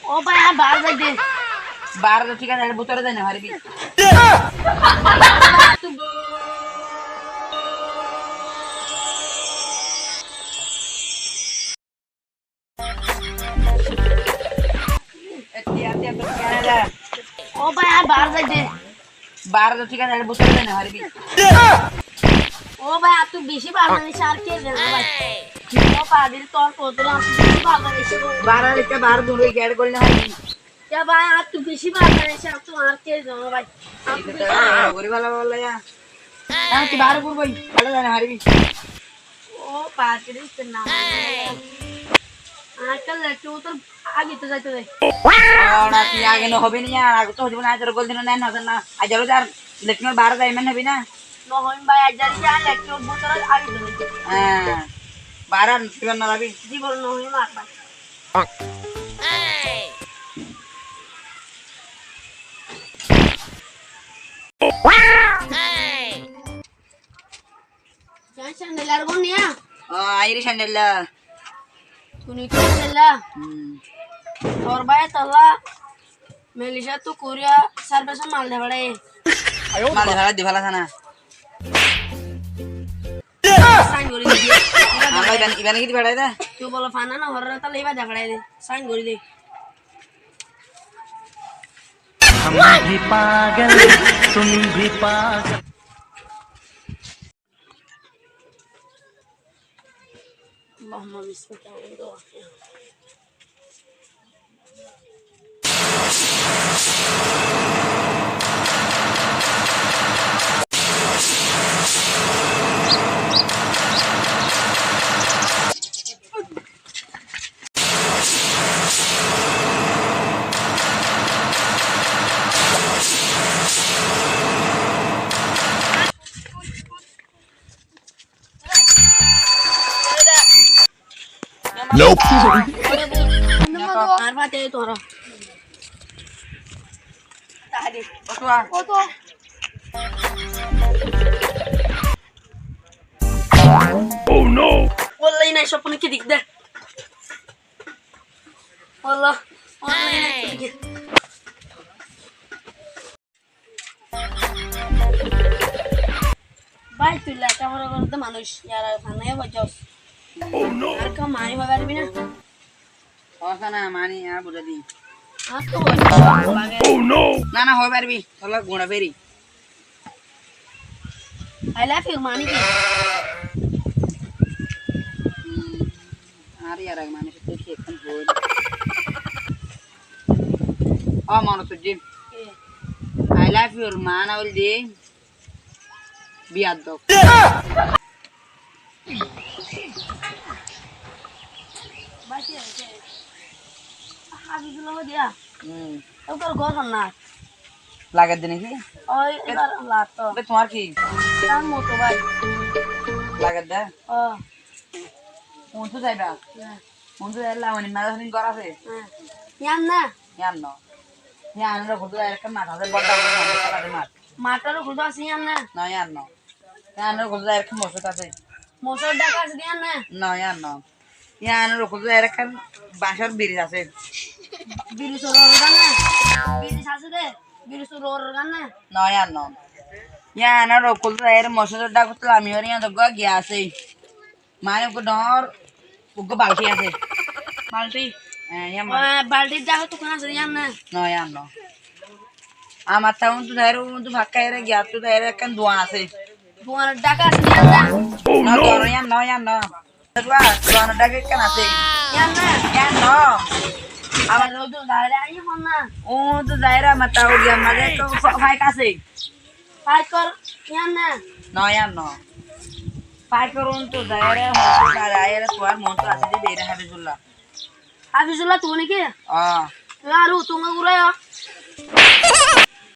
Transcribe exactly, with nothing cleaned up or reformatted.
Ó bái, añár baáre zai de. Baáre to thík asé, bútore zai no faribi. Ó bái, añár baáre zai de. Baáre to thík asé, bútore zai no faribi. Ó bái, añáttu beci baáre zai, añár ke zai bái. Ó bái, tor kotó, añáttu beci baáre zai. Baáre zai, baáre duro gate goli no faribi. Ya bái, añáttu beci baáre zai, añáttu añár ke zai bái. Añáttu beci baáre zai. Gori bála bála ya. Añáttu baáre gori bái, bála zai no faribi. Ó, baáre zai na. Añár ke lettí bútore age to zaito de. Ó, na, tui age no hobi ni, añár age to hobi na, tor gol dino na, na, na. Aijja zar, lettí bútore baáre zai, emen hobi na. No hoim bái, aijja zar lettí bútore age to zaito. Há. Baáre tui no zabi. Zibon no hoim ar bái. Candela ar gon niya? Ó, aiyí re Candela. Tui ni Candela? Hmm. Tor bái tolla Malaysia tu Korea service mal de fare. Mal de fare, di fare sana. Sign gori de. Añára iban, iban ki di fare de? Tui bolo fana no horre, tolla iban de fare de. Sign gori de. हम भी पागल, तुम भी पागल। اللهم بسم الله الرحمن الرحيم. Nope. Ar bate tora. Kotó? Oh no! Wallah, ina sopno ki dekde? Wallah, wallah, ina sopno ki dekde? Bái, tui lekáfora goródde manúic, yara fana bojjós. Oh no! Ar kiyá mani hoi faribi na? Hoó sana, mani, añáre buzái di. Añáttu hoito lage. Oh no! Na, na, hoi faribi. Tolla gura feri. I love you mani ki? Hmm, añár yar ek manúic ottu ki ekkán hoi. Ó, monot foijjé. Ki? I love you mani óilde biyaddop. Bái, ki hoiye? Hafizullah diya. Hmm. Ebar gór hon na? Lager de naki? Oi, ebar lager to. Be, tuáñr ki? Añár moto bái. Lager de? Ó. Hontu zaiba? Há. Hontu zaiba, Lamani madrasar gór asé? Há. Yián na? Yián no. Yián ot hontu zaiba, ekkán mat asé, boro mat asé, mat. Mat ot hontu asé yián na? No, yián no. Yián ot hontu zaiba, ekkán mosjid asé. Mosjid dhaka asé yián na? No, yián no. Yián ot hontu zaiba, ekkán bañsor birij asé. Birij ot ror gan na? Birij asé de, birij ot ror gan na? No, yián no. Yián ot hontu zaiba, mosjid dhaka asé, lami ore yián ot giya asé. Mane uggwá dhoóñr, uggwá balti asé. Balti? Hé, yián balti. Ó, balti dhaka to ekkán asé, yián na? No, yián no. Amar ttu untu zaire, untu fakka ere giya, ttu zaire ekkán duan asé. Duan dhaka asé, yián na? No, duan yián no, yián no. Duan, duan dhaka ekkán asé. Yián na? Yián no. Amar untu zaire, añí hon na. Untu zaire amar ttu giya, maze ekkán fa-, faik asé. Faikor, yián na? No, yián no. Faikor untu zaire, hontu zaire, tuáñr montu asé de, beire Hafizullah. Hafizullah tuñí naki? Ó. Tuñí aru tuñí gura yo.